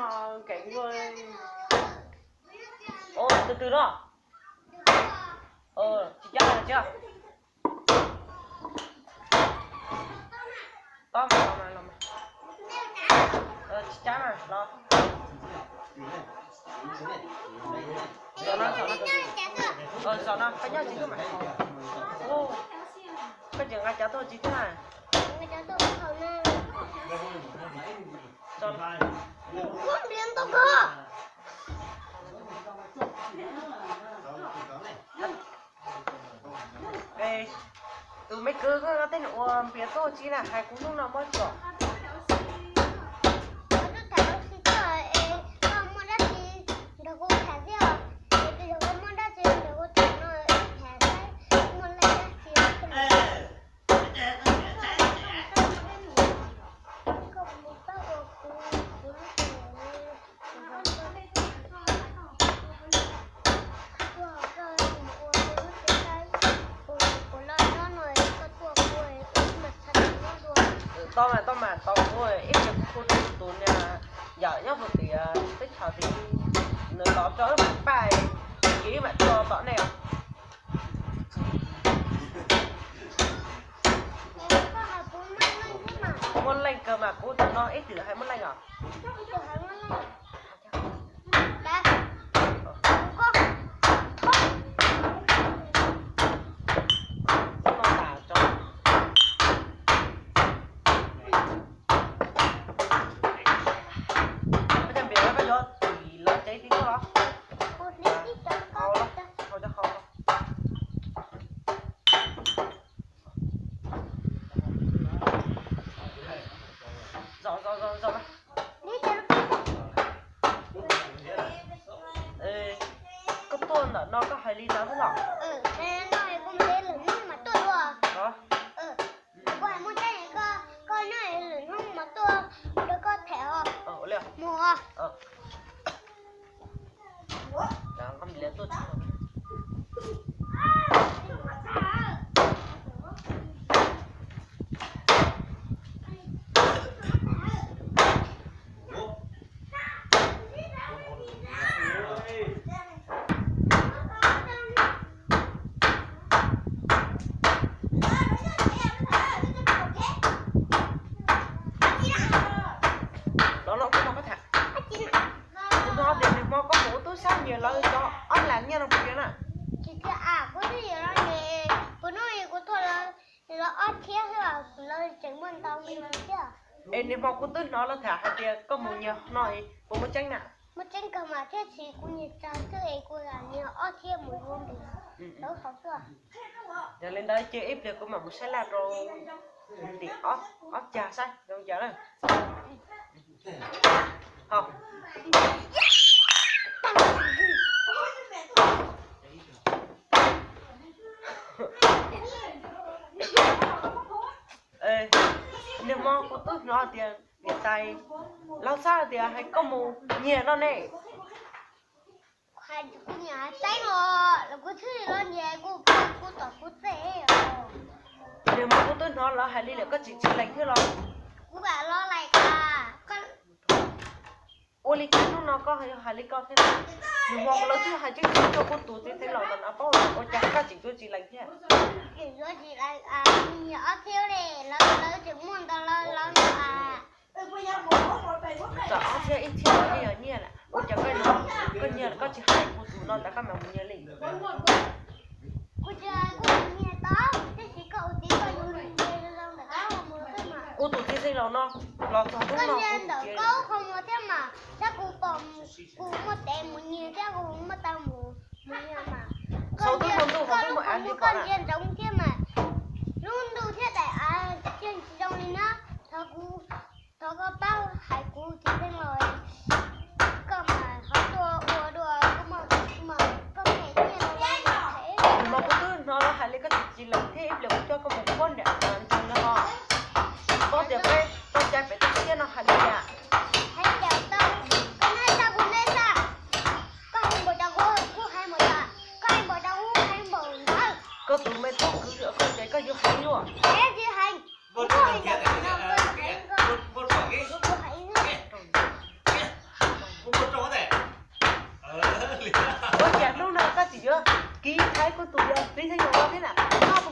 Kev ua, tus twg no? Tsis cab tsis. Tsis cab los. Zaum no koj nyob tsis tuaj mas. Koj tseem nqa cov tuaj tsis tuaj. Tus me kwv, koj tej num ua npias tuaj tsis na, hais kuv hnub no muab tsom. Muaj dab tsi nrog kuv tham thiab, muaj dab tsi nrog kuv tham no, tham saib muaj leej dab tsi. Tau mas, tau mas, tau kuv ib txhia kuv hu rau tus niag yawm nyob hauv tias teb chaws tid, nws los rau wb mam paj, ces wb mam tuaj tom nej. Muaj leej kawg mas, kuv tam no ib txwm hais muaj leej os. Koj cov npias koj yuav tim lawv tsev tim tuaj los? Haus cov haus. Koj tuaj ntawm no koj hais li ntawd xwb los? Los no kuv nrog koj tham. Kuv hnov tias nag hmo koj mus ua tub sab nyiag lawv cov ob lam nyiaj no puas yog na? Tsis tiag, kuv twb yuav los nyiag, kuv hnub kuv tuaj los ob txhiab xwb, lawv tseem muaj ntau li thiab. Es nag hmo kuv twb hnov lawv tham hais tias koj mus nyiag no puas muaj tseeb na? Muaj tseeb kawg mas, thiab tsis kuv nyiag tsawg xwb es kuv lam nyiag ob txhiab mus yuav nqi lawv haus xwb. Yog li ntawd ces ib pliag kuv mam mus saib laj rau tim ob cag saib zoo cas na. Nag hmo kuv twb hnov tias niam tais laus xab tias hais koj mus nyiag no ne. Kuv nyiag tseeb os, los kuv thiaj li los nyiag kuv, kuv tom kuv txej os. Nag hmo kuv twb hnov lawv hais li lawm, koj tseem tsis lees thiab los? Kuv kam los lees. Ua li cas hnub no koj yuav hais li koj thiab? Nag hmo lawv twb hais tseeb tseeb rau kuv tus txiv xeev laus ntawd no paub lawm, ua cas koj tseem yuav tsis lees thiab? Tseem yuav tsis lees, nyiag ob txhiab li, lawv tseem muaj ntau lawv lawv no. Txawm ob txhiab ib txhiab los yeej yog nyiaj lawm, ua cas koj nyiag, koj nyiag koj tsis hais kuv tus no ntawd koj mam mus nyiag li? Kuv tsis hais, kuv nyiag tau, tab sis koj ua txiv koj yuav nyiag zoo ntawm koj mus xwb mas. Kuv tus txiv xeev laus no los txog hnub no kuv nyiag ntawm koj qhov muag thiab mas, thiab kuv pom kuv muaj tes mus nyiag thiab kuv muaj taw mus mus nyiag mas. Koj ntsia, koj lub qhov muag koj ntsia ntsoov thiab mas, lub ntuj thiab daim av cia tsis zoo li na. Thov kuv, thov koj pab hais kuv txiv xeev laus, koj mas ho tuaj ua dua kuv mas, koj them nyiaj los lawv them. Nag hmo kuv twb hnov lawv hais li koj tsis tsis lees thiab, ib pliag kuv coj koj mus puab nram ntug no ho. Koj tias peb tau cai pem toj siab no hais li cas? Hais tias tau, koj neb xa kuv neb xa, koj hais npaum cas kuv kuj hais npaum cas, koj hais npaum cas kuv hais npaum ntawd. Koj tus me tub kwv koj ces koj yuav hais luaj. Hais tsis hais, kuv hais ntawm no, kuv hais, kuv hais. Kiv Thaib kuj tus yog Txiv Xeev Laus no thiab na. Koj